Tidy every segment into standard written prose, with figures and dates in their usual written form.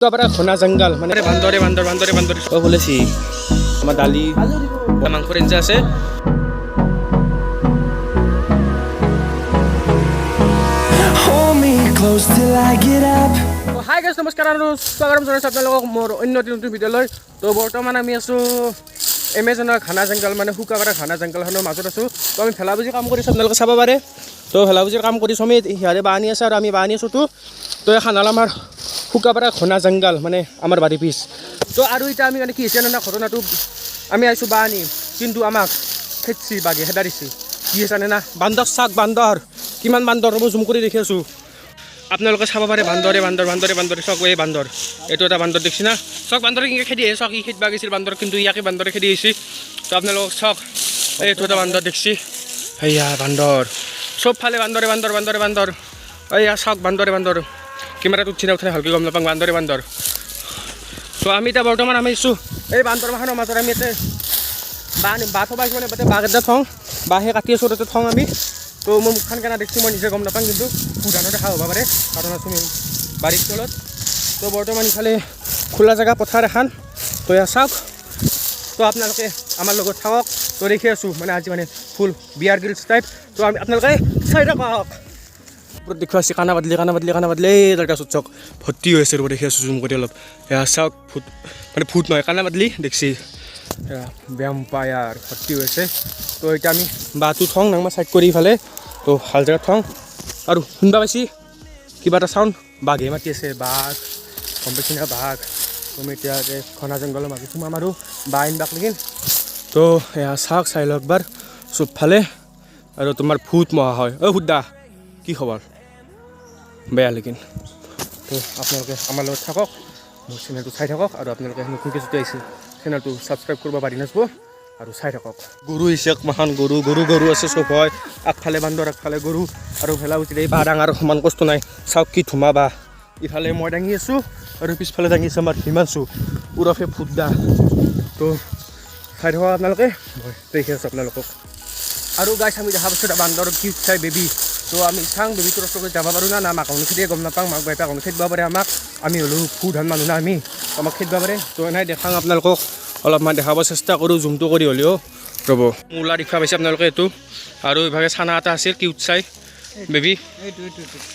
পৰা ঘনা জংঘল, মানে বান্দৰে বান্দৰ, বান্দৰে বান্দৰ চব ওলাইছি। আমাৰ দালি, মাংসৰ আঞ্জা আছে। Hold me close till I get up. Hi guys, নমস্কাৰ আৰু স্বাগতম জনাইছোঁ আপোনালোকক মোৰ অন্য এটি নতুন ভিডিঅ'লৈ। তো বৰ্তমান আমি আছোঁ এমেজনৰ ঘানা জংঘল, মানে শুকাপাৰা ঘানা জংঘলখনৰ মাজত আছোঁ। তো আমি ভেলাভুজি কাম কৰিছোঁ, আপোনালোকে চাব পাৰে। তো ভেলাভুজিৰ কাম কৰিছোঁ আমি, সিহঁতে বাঁহ আনি আছে আৰু আমি বাঁহ আনি আছোঁ। তো তো এখন হ'ল আমাৰ শুকাপাৰা ঘনা জংঘল, মানে আমাৰ বাৰী পিছ। তো আৰু এতিয়া আমি মানে কি হৈছে না ঘটনাটো, আমি আহিছোঁ বাঁহ আনি, কিন্তু আমাক খেদছি, বাঘে খেদা দিছে। কি হৈছে জানে না? বান্দৰ চাক, বান্দৰ কিমান বান্দৰ, মই জুম কৰি দেখি আছোঁ, আপোনালোকে চাব পাৰে। বান্দৰে বান্দৰ, বান্দৰে বান্দৰ। চাওক, এই বান্দৰ, এইটো এটা বান্দৰ দেখছি না? চাওক, বান্দৰে কেনেকৈ খেদি আহিছে। চাওক, ই খেদবা গৈছিল বান্দৰ, কিন্তু ইয়াকে বান্দৰে খেদি আহিছে। তো আপোনালোকক চাওক, এইটো এটা বান্দৰ দেখছি। সেয়া বান্দৰ, চবফালে বান্দৰে বান্দৰ, বান্দৰে বান্দৰ। এইয়া চাওক, বান্দৰে বান্দৰ। কেমেৰাত উঠছি না উঠে ভালকৈ গম নাপাওঁ, বান্দৰে বান্দৰ। তো আমি এতিয়া বৰ্তমান আমি আছোঁ এই বান্দৰ মাখনৰ মাজত। আমি ইয়াতে বাঁহ বাঁহ থ'ব আহিছোঁ, মানে তাতে বাঁহ কেইটা থওঁ, বাঁহে কাটি আছোঁ, তাতে থওঁ আমি। তো মই মুখখন কেনে দেখিছোঁ মই নিজে গম নাপাওঁ, কিন্তু সুধানো দেখা হ'ব পাৰে, কাৰণ আছোঁ আমি বাৰীৰ তলত। তো বৰ্তমান ইফালে খোলা জেগা, পথাৰ এখন। তো ইয়াত চাওক, তো আপোনালোকে আমাৰ লগত থাকক। তো দেখি আছোঁ, মানে আজি মানে ফুল বিয়াৰ গ্ৰিলছ টাইপ। তো আমি আপোনালোকে চাই থাকক। ওপৰত দেখুৱাইছে কানা বাদলি, কানা বাদলি, কানা বাদলি। এই তাৰ গাছত চাওক, ভৰ্তি হৈ আছে। ৰ'ব, দেখি আছোঁ জুম কৰি অলপ। এয়া চাওক, ভূত, মানে ভূত নহয়, কানা বাদলি দেখছি। এয়া বেম্পায়াৰ ভৰ্তি হৈ আছে। তো এতিয়া আমি বাঁহটো থওঁ নাংমা চাইড কৰি ইফালে, তো ভাল জেগাত থওঁ। আৰু শুনবা পাইছি কিবা এটা চাউণ্ড, বাঘে মাতি আছে, বাঘ, গম পাইছি না? বাঘ। আমি এতিয়া এই ঘনা জংঘলৰ মাজত সোমাম আৰু বাঁহ আনবাক লাগিল। তো এয়া চাওক, চাই লওক একবাৰ চবফালে। আৰু তোমাৰ ভূত মহা হয়। অ' ভূতদা, কি খবৰ? বেয়া লেকিন। তো আপোনালোকে আমাৰ লগত থাকক, মোৰ চেনেলটো চাই থাকক। আৰু আপোনালোকে নতুনকৈ যদি আহিছে, চেনেলটো ছাবস্ক্ৰাইব কৰিব পাৰি নাচব আৰু চাই থাকক। গৰু আহিছে মাখান, গৰু গৰু গৰু আছে চব হয়। আগফালে বান্দৰ, আগফালে গৰু আৰু ভেলা উঠিলে এই বাঁহ ডাঙৰ সমান কষ্ট নাই। চাওক কি ধুমা বাঁহ। ইফালে মই দাঙি আছোঁ আৰু পিছফালে দাঙি আছে আমাৰ হিমাংশু ওৰফে ফুটদা। তো চাই থাকক আপোনালোকে, মই দেখি আছোঁ আপোনালোকক। আৰু গাইছ, আমি দেখা পাইছোঁ এটা বান্দৰ কিউট চাই বেবী। তো আমি চাং বেবীটোৰ ওচৰত যাব পাৰোঁ না না মাক খেদিয়ে গম নাপাওঁ। মাক বাপেক খেদিব পাৰে আমাক, আমি হ'লেও ভূত মানুহ না আমি, আমাক খেদিব পাৰে। তো এনেই দেখাওঁ আপোনালোকক, অলপমান দেখাব চেষ্টা কৰোঁ জুমটো কৰি হ'লেও। ৰ'ব, মূলা দেখুওৱা পাইছে আপোনালোকে এইটো। আৰু ইভাগে চানা এটা আছিল কিউট চাই বেবী,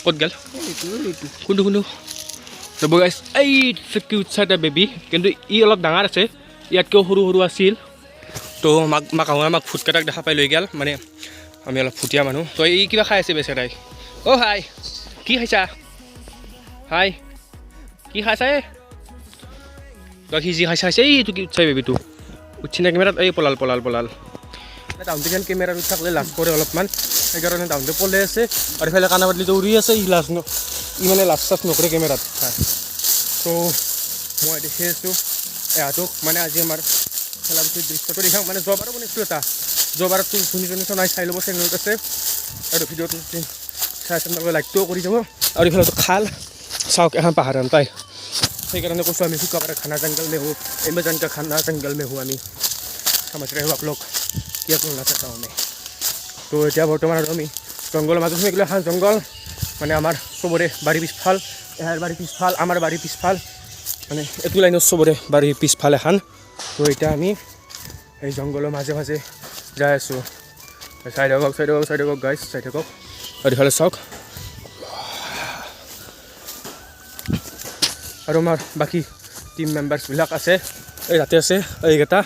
ক'ত গ'ল? কোনটো কোনটো? ৰ'ব গাইছ, এই কিউট চাই এটা বেবী, কিন্তু ই অলপ ডাঙৰ আছে, ইয়াতকৈও সৰু সৰু আছিল। তো মাক মাক আমাক ভূতকেইটাক দেখা পাই লৈ গ'ল, মানে আমি অলপ ভুটীয়া মানুহ। তো এই কিবা খাই আছে বেচেৰাই। অ' হাই, কি খাইছা? হাই, কি খাইছা? এ তই সি যি খাইছা খাইছে। এইটো কি উঠছাই বেবীটো, উঠছি না কেমেৰাত? এই পলাল, পলাল, পলাল। তাহোঁতে যেন কেমেৰাত উঠি থাকলে লাজ কৰে অলপমান, সেইকাৰণে তাহোঁতে পলাই আছে। আৰু ইফালে কানা বাদলিটো উৰি আছে। ই লাজ ন, ই মানে লাজ চাজ নকৰে কেমেৰাত। তো মই দেখি আছোঁ এহাঁতক, মানে আজি আমাৰ খেলা দৃশ্যটো দেখাওঁ। মানে যোৱাবাৰো বনাইছিলোঁ এটা, যোৱাবাৰতো যোনে যোনে চনাই চাই ল'ব, চেনেলত আছে। আৰু ভিডিঅ'টো চাই আছে আপোনালোকে লাইকটোও কৰি যাব। আৰু ইফালেতো খাল চাওক, এখন পাহাৰ পাই। সেইকাৰণে কৈছোঁ আমি শুকাপাৰা घना जंगल में हूँ, एमेजन का घना जंगल में हूँ আমি। समझ रहे हो आप लोग क्या कहना चाहता हूँ मैं? তো এতিয়া বৰ্তমান আৰু আমি জংঘলৰ মাজত সোমাই গ'লো। এখন জংঘল, মানে আমাৰ চবৰে বাৰী পিছফাল, এহাৰ বাৰী পিছফাল, আমাৰ বাৰী পিছফাল, মানে এইটো লাইনত চবৰে বাৰীৰ পিছফাল এখন। তো এতিয়া আমি এই জংঘলৰ মাজে মাজে যাই আছোঁ। চাই থাকক, চাই থাকক, চাই থাকক গাইছ, চাই থাকক। আৰু ইফালে চাওক, আৰু আমাৰ বাকী টিম মেম্বাৰ্ছবিলাক আছে, এই তাতে আছে এইকেইটা।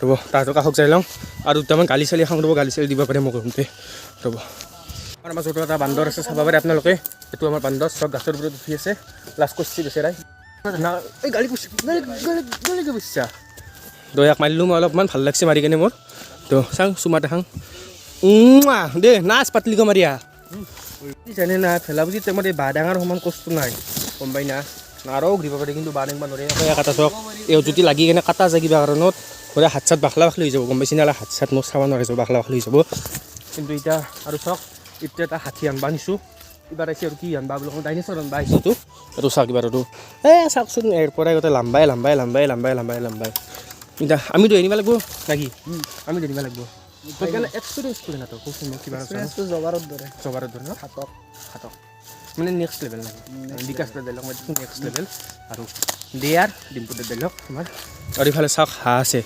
ৰ'ব, তাহাঁতৰ কাষত যাই লওঁ। আৰু দুটামান গালি চালি খাওঁ, ৰ'ব, গালি চালি দিব পাৰে মোক ৰুমতে। ৰ'ব, আমাৰ মাজতো এটা বান্দৰ আছে, চাব পাৰে আপোনালোকে। এইটো আমাৰ বান্দৰ, চব গাছৰ ওপৰত উঠি আছে, লাজ কৰিছে বেচেৰাই না। এই গালি কৰিছে, গালি গালি গালি কৰিছা। তো ইয়াক মাৰিলোঁ মই, অলপমান ভাল লাগছে মাৰি কেনে মোৰ। তো চাওঁ, চুমা দেখাওঁ দে, নাচ পাতলি গো মাৰিয়া। জানে না, ভেলা বুজি টাইমত এই বাঁহ ডাঙৰ সমান কষ্ট নাই, গম পাই না? আৰু ঘূৰিব পাৰি, কিন্তু বাঁহ ডাঙব নোৱাৰে। আকৌ কাটা চাওক, এই যদি লাগি কেনে কাটা যায় কিবা কাৰণত, গোটেই হাত চাত বাখলা বাখলি হৈ যাব, গম পাইছে না? হাত চাত মোক চাব নোৱাৰে, যাব বাখলা বাখলি হৈ যাব। কিন্তু এতিয়া আৰু চাওক, এতিয়া এটা হাতী আনবা নিছোঁ। কিবা আহিছে আৰু কি আনবা বুলি কওঁ, ডাইনেছৰ আনবা আহিছে। এইটো এইটো চাওক, কিবা এইটো এই চাওকচোন, ইয়াৰ পৰাই গোটেই লাম্বাই লাম্বাই লাম্বাই লাম্বাই লাম্বাই লাম্বাই। এতিয়া আমিতো আনিব লাগিব নাকি? আমিতো আনিব লাগিব। এক্সপিৰিয়েঞ্চ কৰি না, তই কচোন মোক কিবা। এক্সপিৰিয়েঞ্চটো জবাৰৰ দৰে। জবাৰৰ দৰে ন? হাতক হাতক। মানে নেক্সট লেভেল লাগে বিকাশ দাৰ ডাইলগ, মই নেক্সট লেভেল। আৰু দেয়াৰ ডিম্পুদাৰ ডাইলগ আমাৰ। আৰু ইফালে চাওক, হাঁহ আছে।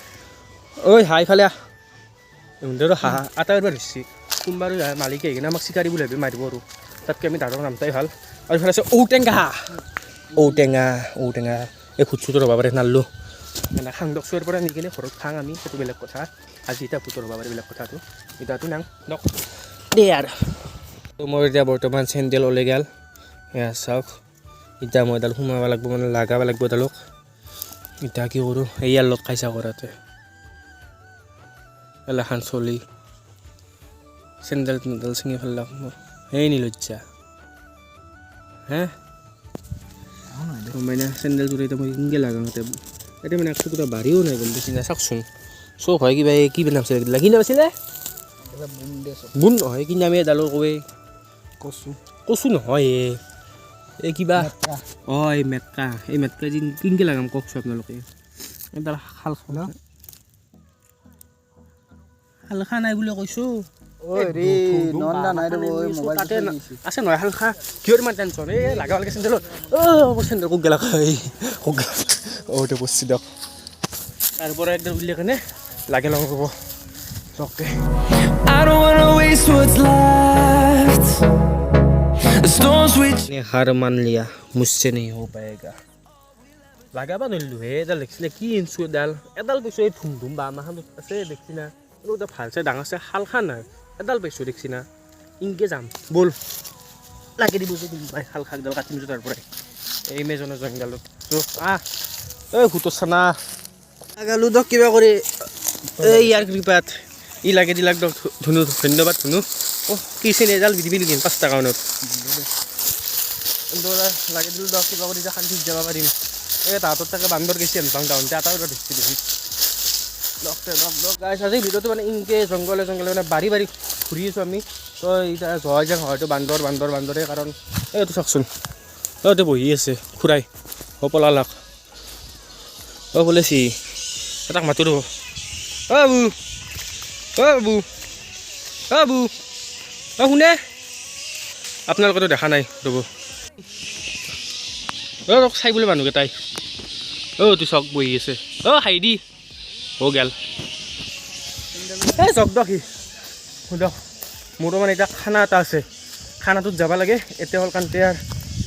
ঐ হাঁহ, ইফালে আহ। ইহঁতৰো হাঁহ আটাইবাৰ ধৰিছে। কোনোবা আৰু মালিকে আহি কিনে আমাক চিকাৰী বুলি ভাবি মাৰিব, আৰু তাতকৈ আমি দাদৰ নামটাই ভাল। আৰু ইফালে আছে ঔটেঙা, ঔটেঙা, ঔটেঙা। এই ভূত চুতৰ হ'ব পাৰে, নাল্লো মানে খাং দকচুৰ পৰা নি কিনে ঘৰত খাং আমি, সেইটো বেলেগ কথা। আজি এতিয়া ভূতৰ হ'ব পাৰে, বেলেগ কথাটো। এতিয়াতো নাং দক দে। আৰু তো মই এতিয়া বৰ্তমান চেণ্ডেল ওলাই গ'ল, এয়া চাওক। এতিয়া মই এডাল সোমাব লাগিব, মানে লগাব লাগিব এডালক। এতিয়া কি কৰোঁ? ইয়াৰ লগত খাইছা কৰাতে এলাখান চলি চেণ্ডেল তেণ্ডেল ছিঙি পেলাক মোৰ। সেই নিলজ্জা হে মানে চেণ্ডেলযোৰ এতিয়া মই কেনেকৈ লাগাওঁ এতিয়া? এতিয়া মানে এক টুকুৰা বাৰীও নাই, গম পাইছি না? চাওকচোন, চব হয় কিবা। এই কি নাম আছিলে, কি নাম আছিলে? বোন নহয়, কি নাম এডালৰ কৱে? কচু। কচু নহয়, এই কিবা। অঁ, এই মেটকা, এই মেটকা যি কেনেকৈ লাগাম কওকচোন আপোনালোকে? এডাল খাল শালখা নাই বুলি কৈছোঁ। তাতে আছে নহয় শালখা। কিহৰ ইমান টেনশ্যন? এই লাগা লাগে চেণ্ডেলত। অ' মোৰ চেণ্ডেল ক'ত গেলা? ক'ত গেলা? অ' এইটো বস্তু দিয়ক। তাৰ পৰা একদম উলিয়াই কেনে লাগে লগাব ৰ'ব দে। I don't wanna waste what's left. The storms we ने हार मान लिया, मुझसे नहीं हो पाएगा। লাগাবা নোৱাৰিলোঁ হে। এডাল দেখিছিলে কি আনিছোঁ এডাল, এডাল পাইছোঁ। এই ধুম ধুম বা আমাৰ আছে, দেখছি না? আৰু এটা ভাল চাই ডাঙৰ চাই শালখা নাই, এডাল পাইছোঁ, দেখছি না? ইনকে যাম ব'ল, লাগি দিব যে কোনোবাই শালখাকডাল কাটিম তাৰ পৰাই এই মেজনৰ জংঘলত। তো আহ, এই ভূতৰ চানা লাগালো দক কিবা কৰি। এই ইয়াৰ কৃপাত ই লাগে দিলাক দক। ধুনু, ধন্যবাদ ধুনু। অ' কি চেনি এডাল দিবি নেকি 5 টকা মানত? লাগে দিলোঁ দক কিবা কৰি, এতিয়া শান্তিত যাব পাৰিম। এই তাহাঁতৰ তাকে বান্দৰ গেছি হেন পাওঁ, টাউনতে এটা ধৰিছে দেখোন। দক দে, দক দক। গাইছ, আজি ভিডিঅ'টো মানে ইনকে জংঘলে জংঘলে মানে বাৰী বাৰী ঘূৰি আছোঁ আমি। তো এতিয়া যোৱা যেন হয়তো বান্দৰ বান্দৰ বান্দৰে, কাৰণ এইটো চাওকচোন, এইটো বহি আছে খুৰাই। অ' পলালাক। অ' বোলেছি তাক মাতো ৰ'ব। অ' বাবু, অ' বাবু, অ' বাবু, অ' শুনে, আপোনালোকেতো দেখা নাই, ৰ'ব। অ' তোক চাই বোলে মানুহকেইটাই। অ' তোৰ চক বহি আছে। অ' হাই দি। অ' গেল। এই চক দক সি দক। মোৰো মানে এতিয়া খানা এটা আছে, খানাটোত যাব লাগে। এতিয়া হ'ল কান্তে আৰু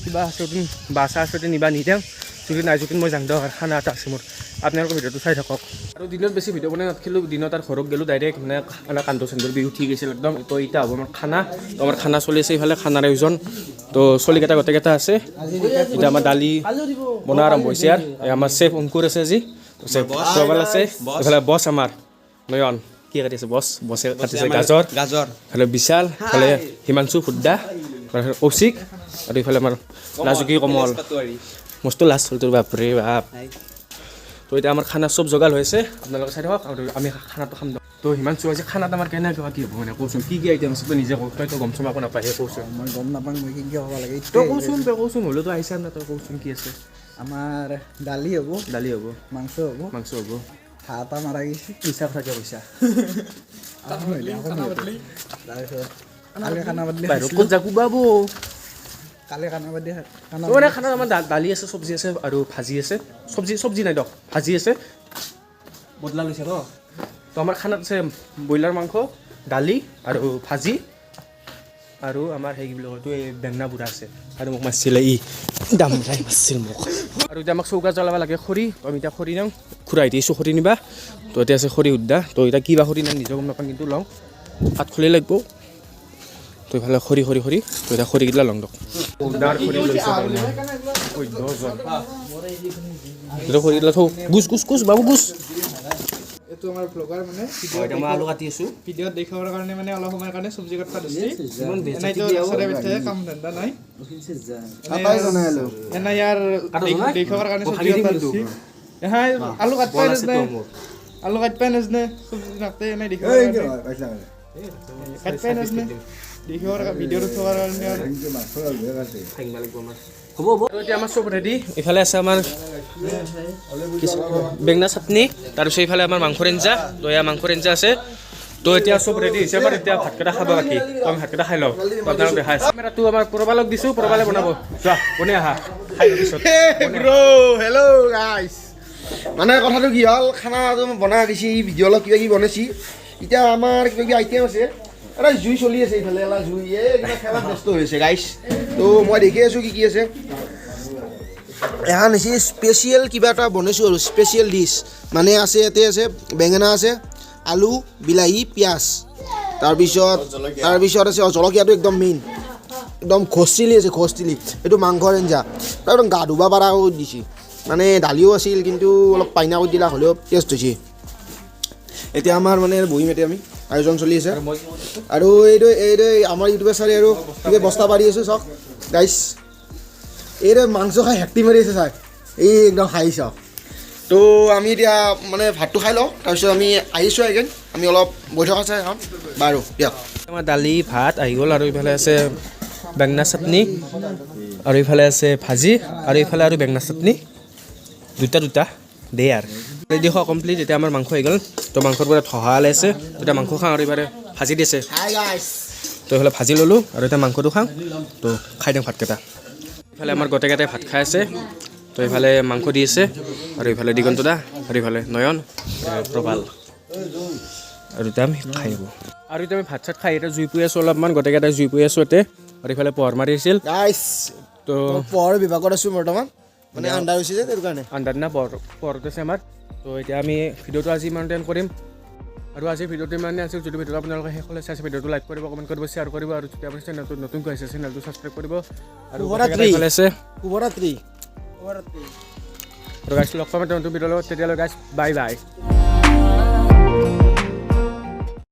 কিবা আছে যদি, বাচা আছে যদি নিবা নি দিওঁ, যদি নাই যদি মই যাং দিয়ক। আৰু খানা এটা আছে মোৰ, আপোনালোকৰ ভিডিঅ'টো চাই থাকক। আৰু দিনত বেছি ভিডিঅ' বনাই নাথাকিলোঁ, দিনত আৰু ঘৰত গ'লোঁ ডাইৰেক্ট, মানে মানে কান্ধ চান্ধৰ বিষ উঠি গৈছিল একদম। তো এতিয়া হ'ব আমাৰ খানা। তো আমাৰ খানা চলি আছে ইফালে, খানাৰ আয়োজন। তো চলিকেইটা গোটেইকেইটা আছে। এতিয়া আমাৰ দালি বনোৱা আৰম্ভ হৈছে। আৰু এই আমাৰ চেফ অংকুৰ আছে আজি, চেফ প্ৰবাল আছে, এইফালে বছ আমাৰ নয়ন। কি কাটি আছে বছ? বছে কাটিছে গাজৰ। গাজৰ। ইফালে বিশাল, ইফালে হিমাংশু ফুদ্দা, কৌশিক, আৰু ইফালে আমাৰ লাজুকী কমল। মস্ত লাজ হ'ল তোৰ, বাপৰে বাপ। তো এতিয়া আমাৰ খানা চব যোগাৰ হৈ আছে, আপোনালোকে চাই থাকক আৰু আমি খানাটো খাম। তো হিমাংশু, আজি খানাত আমাৰ কেনেকুৱা কি হ'ব মানে কচোন, কি কি আইটেম আছে তই নিজে কওঁ। তইতো গম চম একো নাপায়, কচোন। মই গম নাপাওঁ মই কেনেকৈ হ'ব লাগে। তই কচোন, তই কচোন। হ'লেও আহিছা না, তই কচোন কি আছে। আমাৰ দালি হ'ব। দালি হ'ব। মাংস হ'ব। মাংস হ'ব। হাঁহ এটা মাৰা গৈছে। মিছা কথা কিয় কৈছা? তাৰপিছত কালি খানা বাদলি। বাহিৰত ক'ত যাকো বাবু? কালি খানা বাদি খানা। মানে খানাত আমাৰ দালি আছে, চব্জি আছে আৰু ভাজি আছে। চব্জি চব্জি নাই দিয়ক, ভাজি আছে। বদলা লৈছে ন। তো আমাৰ খানাত আছে ব্ৰইলাৰ মাংস, দালি আৰু ভাজি, আৰু আমাৰ সেই কি বুলি কয় এইটো, এই বেঙেনা বুঢ়া আছে। আৰু মোক মাৰছিলে ই দামৰাই মাৰছিল মোক। আৰু এতিয়া আমাক চৌকা জ্বলাব লাগে খৰি। তো আমি এতিয়া খৰি নিওঁ, খুৰাই দিছোঁ খৰি নিবা। তো এতিয়া আছে খৰি উদ্দা। তো এতিয়া কিবা খৰি নিম নিজেও গম নাপাওঁ, কিন্তু লওঁ, কাঠ খলি লাগিব। তো ইফালে খৰি খৰি খৰি। তো এতিয়া খৰিকেইটা লওঁ দিয়ক। উদ্দাৰ খৰি লৈছে দহজন। এতিয়া খৰিকেইটা থৌ। গুচ গুচ গুচ বাবু গুচ। এইটো আমাৰ ব্লগাৰ মানে। এতিয়া মই আলু কাটি আছোঁ। ভিডিঅ'ত দেখুৱাবৰ কাৰণে মানে অলপ সময়ৰ কাৰণে চব্জি কাটবা দিছে। ইমান বেছি। এনেইতো ৰাস্তাৰে বেছি কাম ধান্দা নাই। এনে ইয়াৰ দেখুৱাবৰ কাৰণে চব্জি কাটবা দিছে। আলু কাটবাই নাজানে, আলু কাটবাই নাজানে, চব্জি নাকাটে, এনেই দেখুৱাবৰ কাৰণে কাটবাই নাজানে, দেখুৱাবৰ ভিডিঅ'ত উঠোৱাৰ কাৰণে আৰু। হ'ব হ'ব। আৰু এতিয়া আমাৰ চব ৰেডি। ইফালে আছে আমাৰ বেঙেনা চাটনি, তাৰপিছত ইফালে আমাৰ মাংসৰ আঞ্জা, দয়া মাংসৰ আঞ্জা আছে। তো এতিয়া চব ৰেডি হৈছে আমাৰ, এতিয়া ভাতকেইটা খাব বাকী। তো আমি ভাতকেইটা খাই লওঁ, তো আপোনালোক দেখাই আছোঁ। কেমেৰাটো আমাৰ প্ৰবালক দিছোঁ, প্ৰবালে বনাব। যোৱা, বনাই আহা, খাই লওঁ পিছত। ব্ৰ', হেল্ল' গাইছ। মানে কথাটো কি হ'ল, খানাটো বনাই দিছি, ভিডিঅ' অলপ কিবা কিবি বনাইছি। এতিয়া আমাৰ কিবা কিবি আইটেম আছে। এটা জুই চলি আছে ইফালে, এলা জুই, এই কিবা খেলাত ব্যস্ত হৈছে গাইছ। তো মই দেখি আছোঁ কি কি আছে। এখন হৈছে স্পেচিয়েল কিবা এটা বনাইছোঁ আৰু স্পেচিয়েল ডিছ মানে আছে। ইয়াতে আছে বেঙেনা, আছে আলু, বিলাহী, পিঁয়াজ, তাৰপিছত আছে জলকীয়াটো একদম মেইন, একদম খচিলি আছে, খচিলি। এইটো মাংসৰ আঞ্জা, একদম গা ধুব পৰা কৰি দিছে। মানে দালিও আছিল, কিন্তু অলপ পাইনা কৰি দিলা, হ'লেও টেষ্ট হৈছে। এতিয়া আমাৰ মানে বহিম, এতিয়া আমি আয়োজন চলি আছে। আৰু এইটো আমাৰ ইউটিউবাৰ ছাৰে আৰু কিবা বস্তা পাৰি আছোঁ, চাওক গাইছ। এইটো মাংস খাই হেক্টি মাৰি আছে ছাৰ, এই একদম খাই চাওক। তো আমি এতিয়া মানে ভাতটো খাই লওঁ, তাৰপিছত আমি আহিছোঁ এগেইন। আমি অলপ বৈঠক আছে এখন। বাৰু দিয়ক। আমাৰ দালি ভাত আহি গ'ল, আৰু ইফালে আছে বেঙেনা চাটনি, আৰু ইফালে আছে ভাজি, আৰু ইফালে আৰু বেঙেনা চাটনি, দুটা দুটা দে। আৰু ৰেডি খোৱা কমপ্লিট। এতিয়া আমাৰ মাংস আহি গ'ল। তো মাংসৰ পৰা ধহা ওলাইছে। এতিয়া মাংস খাওঁ, আৰু ইফালে ভাজি দিছে। Hi guys. তো এইফালে ভাজি ল'লোঁ আৰু এতিয়া মাংসটো খাওঁ। তো খাই দিওঁ ভাতকেইটা। ইফালে আমাৰ গোটেইকেইটাই ভাত খাই আছে। তো এইফালে মাংস দি আছে, আৰু ইফালে দিগন্ত দা, আৰু ইফালে নয়ন আৰু প্ৰবাল, আৰু এতিয়া আমি খাই থাকোঁ। আৰু এতিয়া আমি ভাত চাত খাই এতিয়া জুই পুই আছোঁ অলপমান, গোটেইকেইটাই জুই পুই আছোঁ ইয়াতে। আৰু ইফালে পোহৰ মাৰি আছিল। গাইছ। তো পোহৰ বিভাগত আছোঁ বৰ্তমান, মানে আন্ধাৰ হৈছে যে সেইটো কাৰণে। আন্ধাৰ দিনা পোহৰ পোহৰত আছে আমাৰ। তো এতিয়া আমি ভিডিঅ'টো আজি ইমানতে এণ্ড কৰিম। আৰু আজি ভিডিঅ'টো ইমানেই আছিল। যদি ভিডিঅ'টো আপোনালোকে শেষলৈ চাইছে, ভিডিঅ'টো লাইক কৰিব, কমেণ্ট কৰিব, শ্বেয়াৰ কৰিব, আৰু যদি আপুনি চেনেলটো নতুনকৈ আহিছে, চেনেলটো ছাবস্ক্ৰাইব কৰিব। আৰু শুভৰাত্ৰি। ইফালে আছে। শুভৰাত্ৰি। আৰু গাইছ, লগ পাম এটা নতুন ভিডিঅ'ৰ লগত। তেতিয়ালৈ গাইছ, বাই বাই।